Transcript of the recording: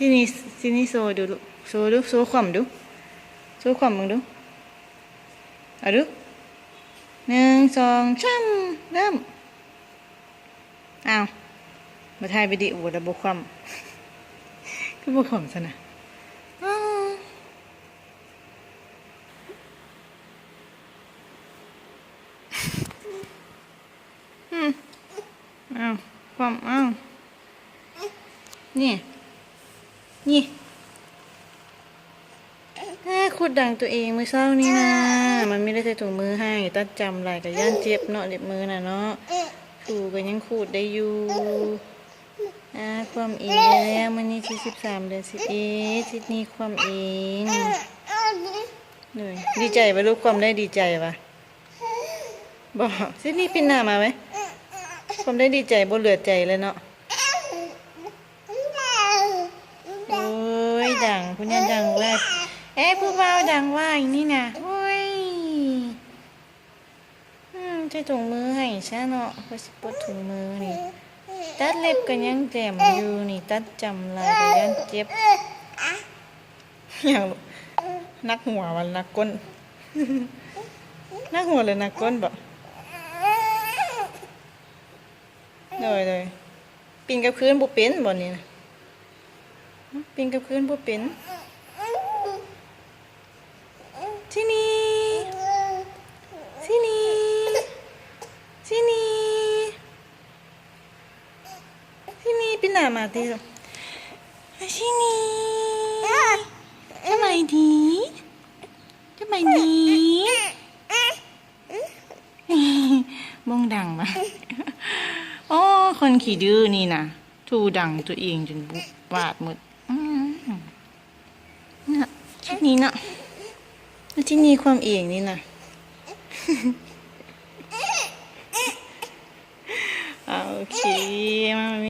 ຊິນີ ຊິນີ ໂຊດູລູກ ໂຊດູ ໂຊຄວ່ຳດູ ໂຊຄວ່ຳເບິ່ງດູ ເອົາດູ ໜຶ່ງ ສອງ ສາມ ເລີ່ມ. ອ້າວ ມາຖ່າຍວິດີໂອແລ້ວບໍ່ຄວ່ຳ ຄືບໍ່ຄວ່ຳຊັ້ນນະ? ອ້າວ ອືມ ອ້າວ ຄວ່ຳ ອ້າວ ນີ້ ນີ້ ອາ ຂູດດັງຕົວເອງມື້ເຊົ້ານີ້ນະ ມັນມີໄດ້ໃສ່ຖົງມືໃຫ້ ຕັດຈຳຫຼາຍກະຢ້ານເຈັບເນາະ ເລັບມືນະເນາະ ຖູກະຍັງຂູດໄດ້ຢູ່. ອາ ຄວ່ຳເອງແລ້ວ ມື້ນີ້ທີສິບສາມ ເດືອນສິບເອັດ ຊິນີຄວ່ຳເອງ. ໂດຍ ດີໃຈບໍ່ລູກ ຄວ່ຳໄດ້ດີໃຈບໍ່? ບໍ່ ຊິນີປິ່ນໜ້າມາໄວ້ ຄວ່ຳໄດ້ດີໃຈ ບໍ່ເຫຼືອໃຈເລີຍເນາະ. ໂອ້ຍ ດັງ ຜູ້ນັ້ນດັງວ່າ ເອ ຜູ້ບ່າວດັງວ່າອີ່ນີ້ນະ ໂອ້ຍ. ອືມ ໃສ່ຖົງມືໃຫ້ຊະເນາະ ເພິ່ນຊິປົດຖົງມືນີ້ ຕັດເລັບກະຍັງແຈ່ມຢູ່ນີ້ ຕັດຈຳຫຼາຍກະຢ້ານເຈັບ. ຫຍັງ ໜັກຫົວຫວາ ໜັກກົ້ນ ໜັກຫົວຫຼືໜັກກົ້ນບໍ? ໂດຍ ໂດຍ ປິ່ນກັບຄືນບໍ່ເປັນບໍນີ້ນະ? ປິ່ນກັບຄືນບໍ່ເປັນ. ຊິນີ ຊິນີ ຊິນີ ຊິນີ ປິ່ນໜ້າມາຕິລູກ. ຊິນີ ສະບາຍດີ ສະບາຍດີ. ໂມງດັງວະ. ໂອ້ ຄົນຂີ້ດື້ນີ້ນະ ຖູດັງຕົວເອງຈົນບວາດໝົດ. ອືມ ນະ ຊິນີເນາະ ຊິນີຄວ່ຳເອງນີ້ນະ. ໂອເຄ ມາ